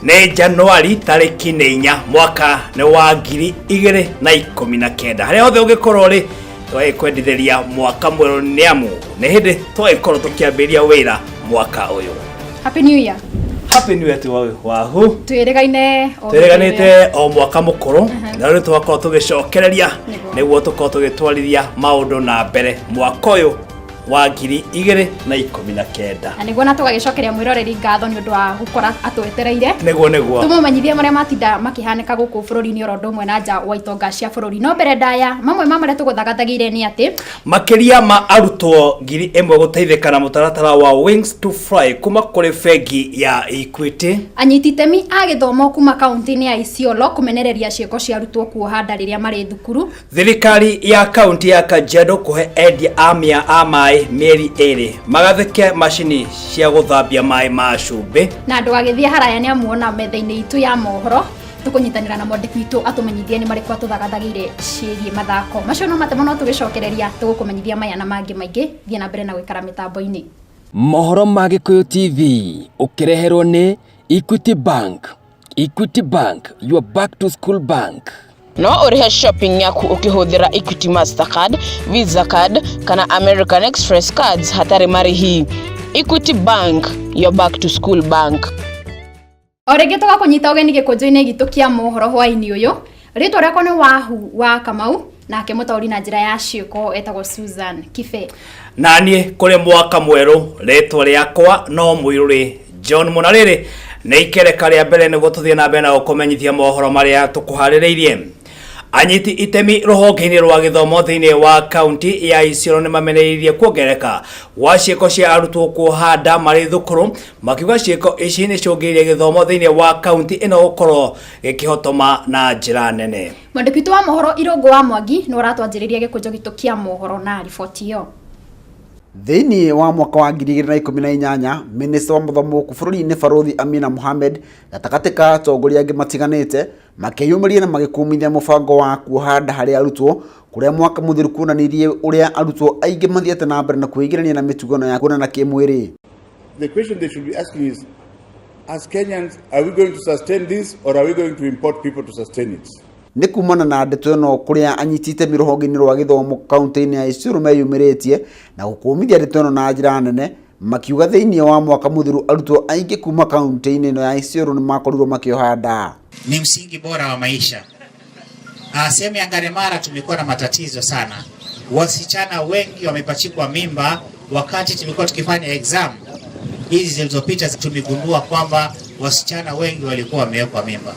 Nĩ Januari tarĩki nĩ 4 mwaka nĩ wa 2019. Harĩa hothe ũngĩkorwo rĩ, twagĩkwendithĩria mwaka mwerũ, nĩ amu nĩ hĩndĩ twagĩkorwo tũkĩambĩrĩria wĩra mwaka ũyũ. Happy New Year. Happy New Year to wahu. Twĩrĩgaine o. Twĩrĩganĩte o mwaka mũkũrũ, na rĩu twakorwo tũgĩcokereria nĩguo tũkorwo tũgĩtwarithia maũndũ na mbere mwaka ũyũ wa 2019. Na nĩguo na tũgagĩcokeria mwĩroreri ngatho nĩ ũndũ wa gũkora atwetereire. Nĩguo. Tũmũmenyithie marĩa matinda makĩhanĩka gũkũ bũrũri-inĩ oro ũndũ ũmwe na nja wa itonga cia bũrũri. No mbere ndaya, mamwe ma marĩa tũgũthagathagĩire nĩ atĩ Makĩria ma arutwo 1000 gũteithĩka na mũtaratara wa Wings to Fly kuma kũrĩ bengi ya Equity. Anyiti itemi a gĩthomo kuma kaunti-inĩ ya Isiolo kũmenereria ciĩko cia arutwo kuoha nda rĩrĩa marĩ thukuru. Thirikari ya kaunti ya Kajiado kũhe endia a mĩa a maĩ mĩeri 2 magathĩke macini cia gũthambia maĩ ma cumbĩ. Na ndũgagĩthiĩ haraya, nĩ amuona metha-inĩ itũ ya mohoro tũkũnyitanĩra na mwandĩki witũ atũmenyithie nĩ marĩkũ atũthagathagĩire ciĩgiĩ mathako macio. No matemo no tũgĩcokereria tũgũkũmenyithia maya na mangĩ maingĩ. Thiĩ na mbere na gũikara mĩtambo-inĩ. Mohoro ma Gĩkũyũ TV ũkĩreherwo nĩ Equity Bank. Equity Bank, your back to school bank. No ũrĩhe shopping yaku ũkĩhũthĩra Equity Mastercard, Visa card kana American Express cards hatarĩ marĩhi. Equity Bank, your back to school bank. O rĩngĩ tũgakũnyita ũgeni gĩkũnjo-inĩ gitũ kĩa mohoro hwaĩ-inĩ ũyũ. Rĩtwa rĩakwa nĩ Wahu wa Kamau, nake mũtaũri na njĩra ya ciĩko etagwo Susan Kibe. Na niĩ kũrĩ mwaka mwerũ, rĩtwa rĩakwa no Mũirũrĩ John Mũna. Rĩrĩ nĩ ikereka rĩa mbere nĩguo tũthiĩ na mbere na gũkũmenyithia mohoro marĩa tũkũharĩrĩirie. Anyiti itemi rũhonge-inĩ rwa gĩthomo thĩinĩ wa kaunti ya Isiolo nĩ mamenereirie kuongerereka gwa ciĩko cia arutwo kuoha nda marĩ thukuru, makiuga ciĩko ici nĩ cũngĩrĩirie gĩthomo thĩinĩ wa kaunti ĩno gũkorwo gĩkĩhotoma na njĩra nene. Mwandĩki witũ wa mohoro Irũngũ wa Mwangi nĩ ũratwanjĩrĩria gĩkũnjo gitũ kĩa mohoro na riboti ĩyo. Thĩinĩ wa mwaka wa 2018, Minista wa mathomo gũkũ bũrũri-inĩ Barũthi Amina Mohamed gatagatĩ ka atongoria angĩ matiganĩte makĩyumĩria na magĩkumithia mũbango wa kuoha nda harĩ arutwo, kũrĩa mwaka mũthiru kuonanirie ũrĩa arutwo aingĩ mathiĩte na mbere na kwĩingĩrania na mĩtugo ĩno ya kuonana kĩmwĩrĩ. The question they should be asking is, as Kenyans, are we going to sustain this or are we going to import people to sustain it? Nĩ kumana na ndeto ĩno kũrĩa anyiti itemi rũhonge-inĩ rwa gĩthomo kaunti-inĩ ya Isiolo meyumĩrĩtie na gũkũmithia ndeto ĩno na njĩra nene, makiuga thĩinĩ wa mwaka mũthiru arutwo aingĩ kuma kaunti-inĩ ĩno ya Isiolo nĩ makorirwo makĩoha nda. Ni msingi bora wa maisha. Sehemu ya Ngaremara tumekuwa na matatizo sana. Wasichana wengi wamepachikwa mimba wakati tulikuwa tukifanya exam hizi zilizopita, tumegundua kwamba wasichana wengi walikuwa wamewekwa mimba.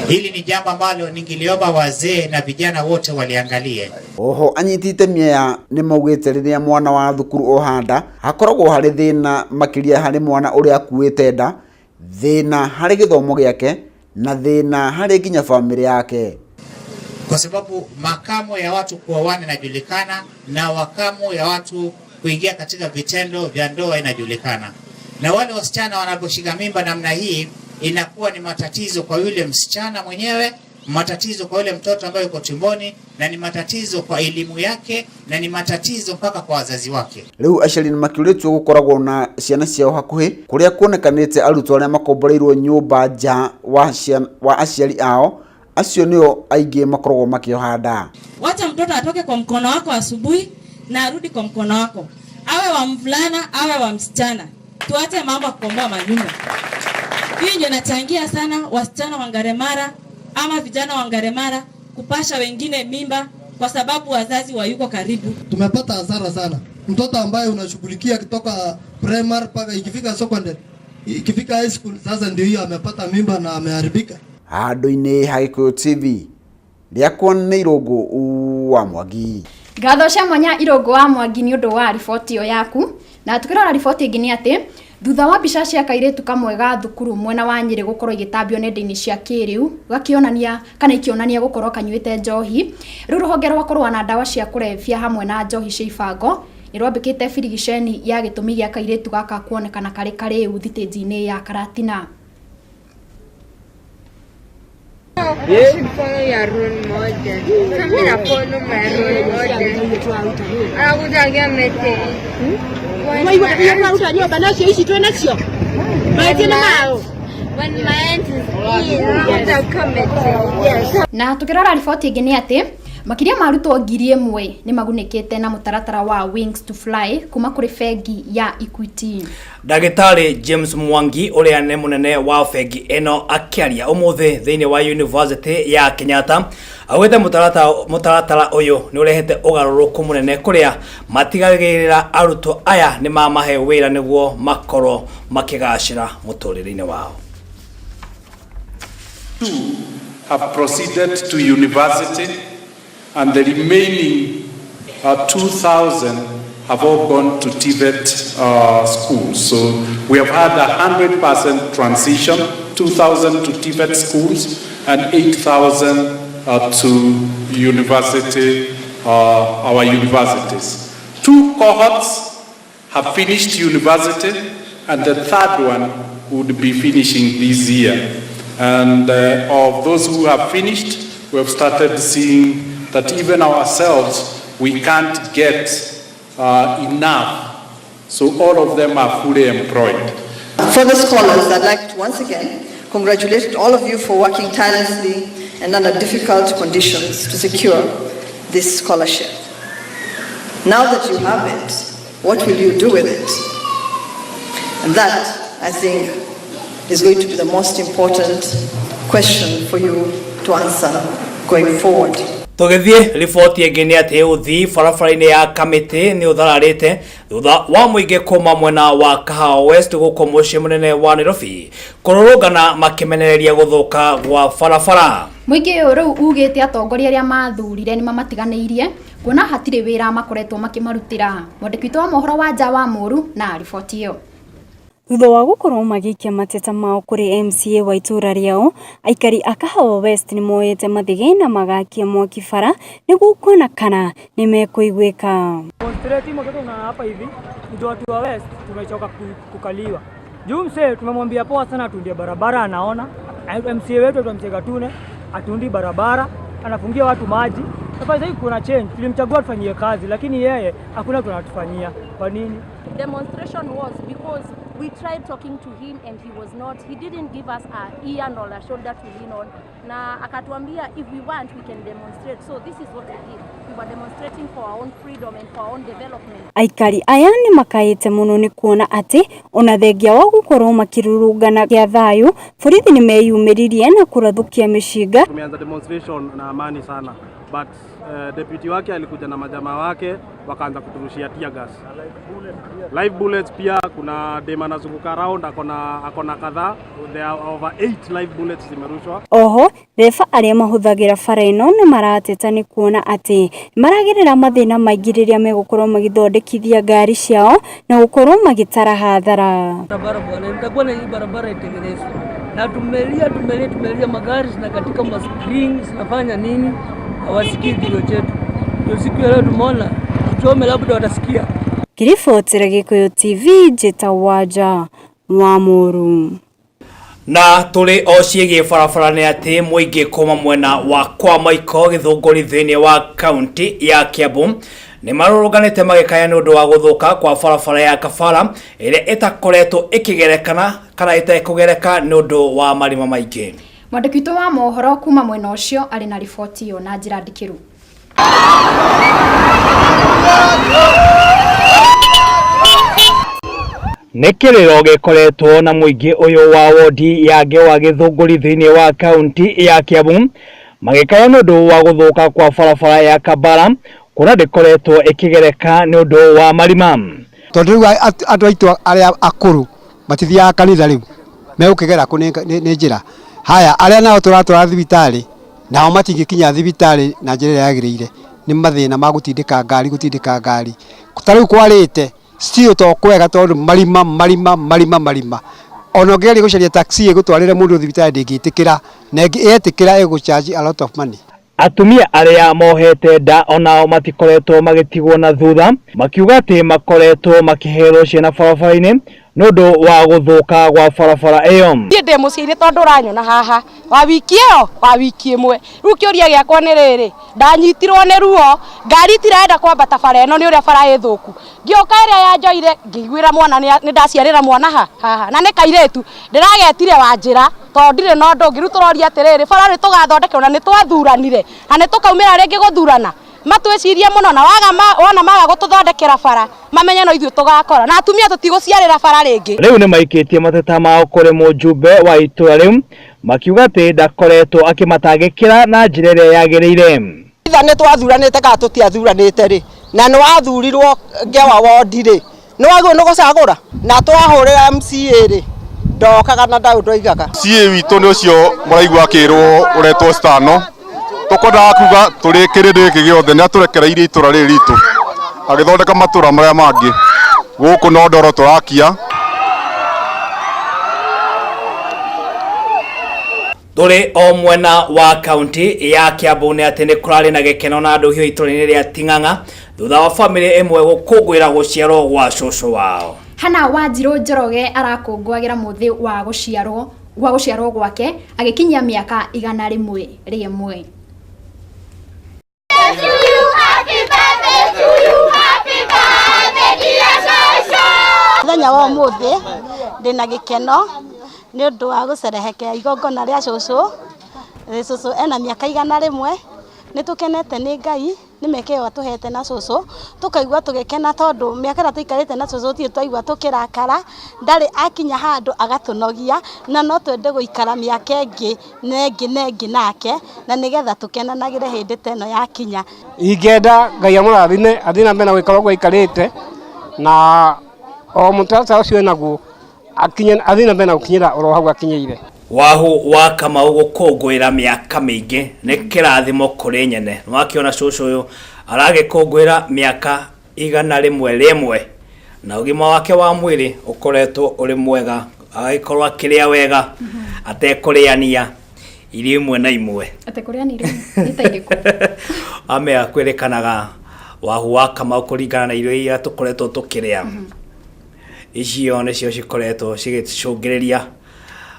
Hili ni jambo ambalo ningeliomba wazee na vijana wote waliangalie. Oho anyiti itemi aya nĩ maugĩte rĩrĩa mwana wa thukuru oha nda hakoragwo harĩ thĩna, makĩria harĩ mwana ũrĩa akuĩte nda, thĩna harĩ gĩthomo gĩake na thĩna harĩ nginya bamĩrĩ yake. Kwa sababu makamo ya watu kuoana inajulikana na wakamo ya watu kuingia katika vitendo vya ndoa inajulikana, na wale wasichana wanaposhika mimba namna hii inakuwa ni matatizo kwa yule msichana mwenyewe, matatizo kwa yule mtoto ambaye yuko tumboni, na ni matatizo kwa elimu yake, na ni matatizo mpaka kwa wazazi wake. Rĩu aciari nĩ makĩũrĩtio gũkoragwo na ciana ciao hakuhĩ, kũrĩa kuonekanĩte arutwo arĩa makomboreirwo nyũmba nja wa aciari ao, acio nĩo aingĩ makoragwo makĩoha nda. Wacha mtoto atoke kwa mkono wako asubuhi na arudi kwa mkono wako, awe wa mvulana awe wa msichana. Tuache mambo ya kukomboa manyumba. Hii ndio inachangia sana wasichana wa Ngaremara ama vijana wa Ngaremara kupasha wengine mimba kwa sababu wazazi wayuko karibu. Tumepata hasara sana. Mtoto ambaye unashughulikia kutoka primary mpaka ikifika secondary, ikifika high school, sasa ndio hiyo amepata mimba na ameharibika. Handũ-inĩ ha Gĩkũyũ TV, rĩakwa nĩ Irũngũ wa Mwangi. Ngatho cia mwanya, Irũngũ wa Mwangi, nĩ ũndũ wa riboti ĩyo yaku. Na tukĩrora riboti ĩngĩ nĩ atĩ thutha wa mbica cia kairĩtu kamwe ga thukuru mwena wa Nyĩrĩ gũkorwo igĩtambio nenda-inĩ cia kĩrĩu gakĩonania kana ikĩonania gũkorwo kanyuĩte njohi, rĩu rũhonge rwa kũrũa na ndawa cia kũrebia hamwe na njohi cia ibango nĩ rwambĩkĩte birigiceni ya gĩtũmi gĩa kairĩtu gaka kuonekana karĩ karĩu thitĩnji-inĩ ya Karatina. Follow your role model. So mimi na follow my role model. Anakuja message. When my aunt is in, anakuja message. Na tukirora riboti ĩngĩ nĩ atĩ makĩria ma arutwo 1000 nĩ magunĩkĩte na mũtaratara wa Wings to Fly kuma kũrĩ bengi ya Equity. Ndagĩtarĩ James Mwangi ũrĩa nĩ mũnene wa bengi ĩno akĩaria ũmũthĩ thĩinĩ wa University ya Kenyatta augĩte mũtaratara ũyũ nĩ ũrehete ũgarũrũku mũnene kũrĩa matigagĩrĩra arutwo aya nĩ mamahe wĩra nĩguo makorwo makĩgacĩra mũtũrĩre-inĩ wao. 2 have proceeded to university, and the remaining 2,000 have all gone to TVET schools. So we have had 100% transition, 2,000 to TVET schools and 8,000 to university, our universities. 2 cohorts have finished university, and the third one would be finishing this year. And of those who have finished, we have started seeing that even ourselves, we can't get enough. So all of them are fully employed. For the scholars, I'd like to once again congratulate all of you for working tirelessly and under difficult conditions to secure this scholarship. Now that you have it, what will you do with it? And that, I think, is going to be the most important question for you to answer going forward. Tũgĩthiĩ riboti ĩngĩ nĩ atĩ ũthii barabara-inĩ ya Kamĩtĩ nĩ ũthararĩte thutha wa mũingĩ kuma mwena wa Kahawa West gũkũ mũciĩ mũnene wa Nairobi kũrũrũngana makĩmenereria gũthũka gwa barabara. Mũingĩ ũyũ rĩu ugĩte atongoria arĩa mathurire nĩ mamatiganĩirie kuona hatirĩ wĩra makoretwo makĩmarutĩra. Mwandĩki witũ wa mohoro wa Nja wa Mũru na riboti ĩyo. Thutha wa gũkorwo magĩikia mateta mao kũrĩ MCA wa itũra rĩao, aikari a Kahawa West nĩmoete mathĩgĩ na magakia mwaki bara nĩguo kuona kana nĩmekũiguĩka. Demonstrate watoto na hapa hivi ndio watu wa West tumechoka kukaliwa. Juu msee tumemwambia poa sana atundie barabara, anaona MCA wetu MCA Gatune atundi barabara, anafungia watu maji. Sasa hivi kuna change, tulimchagua tufanyie kazi lakini yeye hakuna kitu anatufanyia. Kwa nini? Demonstration was because we tried talking to him and he was not, he didn't give us a ear nor a shoulder to lean on. Na akatuambia if we want we can demonstrate. So this is what we did. We were demonstrating for our own freedom and for our own development. Aikari aya nĩ makaĩte mũno nĩ kuona atĩ ona thengia wa gũkorwo makĩrũrũngana gĩa thayũ, borithi nĩ meyumĩririe na kũrathũkia mĩcinga. Tumeanza demonstration na amani sana, but deputy wake alikuja na majamaa wake wakaanza kuturushia tear gas, live bullets. Pia kuna dem anazunguka around akona kadhaa, there are over 8 live bullets zimerushwa. Oho ndereba arĩa mahũthagĩra bara ĩno nĩ marateta nĩ kuona atĩ maragerera mathĩna maingĩ rĩrĩa megũkorwo magĩthondekithia ngari ciao na gũkorwo magĩtara hathara. Barabara bwana, nitakuwa na hii barabara itengenezwe. Na tumelia magari zinakatika ma spring zinafanya nini? Hawasikii kilio chetu. Ndio siku ya leo tumeona tuchome, labda watasikia. Ngĩribotera Gĩkũyũ TV njĩtagwo Wanja wa Mũru. Na tũrĩ o ciĩgiĩ barabara nĩ atĩ mũingĩ kuma mwena wa kwa Maiko Gĩthũngũri thĩinĩ wa kaunti ya Kiambu nĩ marũrũnganĩte magĩkaya nĩ ũndũ wa gũthũka kwa barabara ya Kabara ĩrĩa ĩtakoretwo ĩkĩgerekana kana ĩtekũgereka nĩ ũndũ wa marima maingĩ. Mwandĩki witũ wa mohoro kuma mwena ũcio arĩ na riboti ĩyo na njĩra ndikĩru. Nĩ kĩrĩro gĩkoretwo na mũingĩ ũyũ wa wodi ya Ngewa Gĩthũngũri thĩinĩ wa kaunti ya Kiambu magĩkaya nĩ ũndũ wa gũthũka kwa barabara ya Kabara kuona ndĩkoretwo ĩkĩgereka nĩ ũndũ wa marima. Tondũ rĩu andũ aitũ arĩa akũrũ matithiaga kanitha rĩu megũkĩgera kũ nĩ njĩra haya, arĩa nao tũratwara thibitarĩ nao matingĩkinya thibitarĩ na njĩra ĩrĩa yagĩrĩire nĩ mathĩna ma gũtindĩka ngari ta rĩu kwarĩte still to kwega tondũ marima marima marima marima ona ũngĩgeria gũcaria taxi ĩgũtwarĩre mũndũ thibitarĩ ndĩngĩtĩkĩra na ĩngĩ yetĩkĩra ĩgũcharge a lot of money. Atumia arĩa mohete nda onao matikoretwo magĩtigwo na thutha makiuga atĩ makoretwo makĩherwo ciana barabara-inĩ Nĩ ũndũ wa gũthũka gwa barabara ĩyo. Niĩ ndĩ mũciĩ-inĩ tondũ ũranyona haha wa wiki ĩyo wa wiki ĩmwe. Rĩu kĩũria gĩakwa nĩ rĩrĩ, ndanyitirwo nĩ ruo, ngari itirenda kwambata bara ĩno nĩ ũrĩa bara ĩ thũku. Ngĩũka ĩrĩa yanjoire ngĩiguĩra mwana nĩ ndaciarĩra mwana ha haha na nĩ kairĩtu ndĩragetire wa njĩra tondũ ndirĩ na ũndũ ũngĩ. Rĩu tũroria atĩrĩrĩ, bara nĩ tũgathondekerwo na nĩ twathuranire na nĩ tũkaumĩra rĩngĩ gũthurana matwĩcirie mũno na waga wona maga gũtũthondekera bara mamenye no ithuĩ tũgakora na atumia tũtigũciarĩra bara rĩngĩ. Rĩu nĩ maikĩtie mateta mao kũrĩ mũjumbe wa itũra rĩu makiuga atĩ ndakoretwo akĩmatangĩkĩra na njĩra ĩrĩa yagĩrĩire. Itha nĩ twathuranĩte kana tũtiathuranĩte rĩ, na nĩ wathurirwo ngewa wondi rĩ, nĩ wagĩrĩirwo nĩ gũcagũra na twahũrĩra MCA rĩ, ndokaga na ndaũ ndoigaga. CA witũ nĩ ũcio mũraigua akĩrwo ũretwo Stano, tũkwendaga kuga tũrĩ kĩrĩndĩ gĩkĩ gĩothe nĩ atũrekereirie itũra rĩrĩ ritũ agĩthondeka matũra marĩa mangĩ, gũkũ no ndoro tũrakia. Tũrĩ o mwena wa kaunti ya Kiambu nĩ atĩ nĩ kũrarĩ na gĩkeno na ndũhio itũra-inĩ rĩa Ting'ang'a thutha wa bamĩrĩ ĩmwe gũkũngũĩra gũciarwo gwa cũcũ wao. Hana Wanjirũ Njoroge arakũngũagĩra mũthĩ wa gũciarwo gwa gũciarwo gwake agĩkinyia mĩaka 101. Mũthenya wa ũmũthĩ ndĩna gĩkeno nĩ ũndũ wa gũcerehekea igongona rĩa cũcũ. Cũcũ ena mĩaka 101. Nĩ tũkenete nĩ Ngai nĩ mĩaka ĩyo atũhete na cũcũ, tũkaigua tũgĩkena tondũ mĩaka ĩrĩa tũikarĩte na cũcũ gũtirĩ twaigua tũkĩrakara, ndarĩ akinya handũ agatũnogia, na no twende gũikara mĩaka ĩngĩ na ĩngĩ na ĩngĩ nake, na nĩgetha tũkenanagĩre hĩndĩ ta ĩno yakinya. Ingĩenda Ngai amũrathime athiĩ na mbere na gũikara ũguo aikarĩte, na o mũtaratara ũcio enaguo athiĩ na mbere na gũkinyĩra oro hau akinyĩire. Wahu wa Kamau gũkũngũĩra mĩaka mĩingĩ nĩ kĩrathimo kũrĩ nyene. Nĩwakĩona cũcũ ũyũ aragĩkũngũĩra mĩaka 101 na ũgima wake wa mwĩrĩ ũkoretwo ũrĩ mwega, agagĩkorwo akĩrĩa wega atekũrĩania irio imwe na imwe. Atekũrĩania irio nĩ ta irĩkũ? Amea kwĩrĩkanaga Wahu wa Kamau kũringana na irio iria tũkoretwo tũkĩrĩa, icio nĩcio cikoretwo cigĩcũngĩrĩria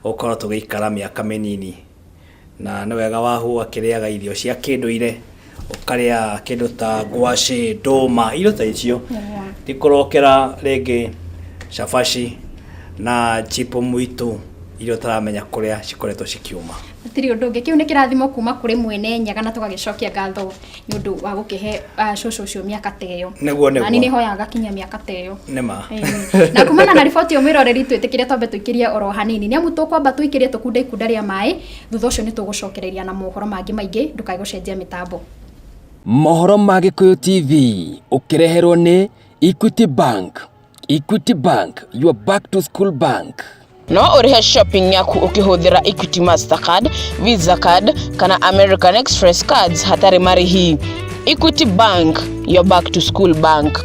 gũkorwo tũgĩikara mĩaka mĩnini. Na nĩ wega Wahu akĩrĩaga irio cia kĩndũire, ũkarĩa kĩndũ ta ngwacĩ, ndũma, irio ta icio, ti kũrokera rĩngĩ cabaci na chipo mũitũ, irio ũtaramenya kũrĩa cikoretwo cikiuma. Gũtirĩ ũndũ ũngĩ, kĩu nĩ kĩrathimo kuma kũrĩ mwene Nyaga, na tũgagĩcokia ngatho nĩ ũndũ wa gũkĩhe cũcũ ũcio mĩaka ta ĩyo. Nĩguo, nĩguo. Na niĩ nĩhoyaga ngakinyia mĩaka ta ĩyo. Nĩma. Na kumana na riboti ĩyo mwĩroreri, twĩtĩkĩre twambe tũikĩrie oro hanini, nĩ amu tũkwamba tũikĩrie tũkunde ikunda rĩa maĩ, thutha ũcio nĩ tũgũcokereria na mohoro mangĩ maingĩ. Ndũkae gũcenjia mĩtambo. Mohoro ma Gĩkũyũ TV ũkĩreherwo nĩ Equity Bank. Equity Bank, your back to school bank. No ũrĩhe shopping yaku ũkĩhũthĩra Equity Mastercard, Visa card kana American Express cards hatarĩ marĩhi. Equity Bank, your back to school bank.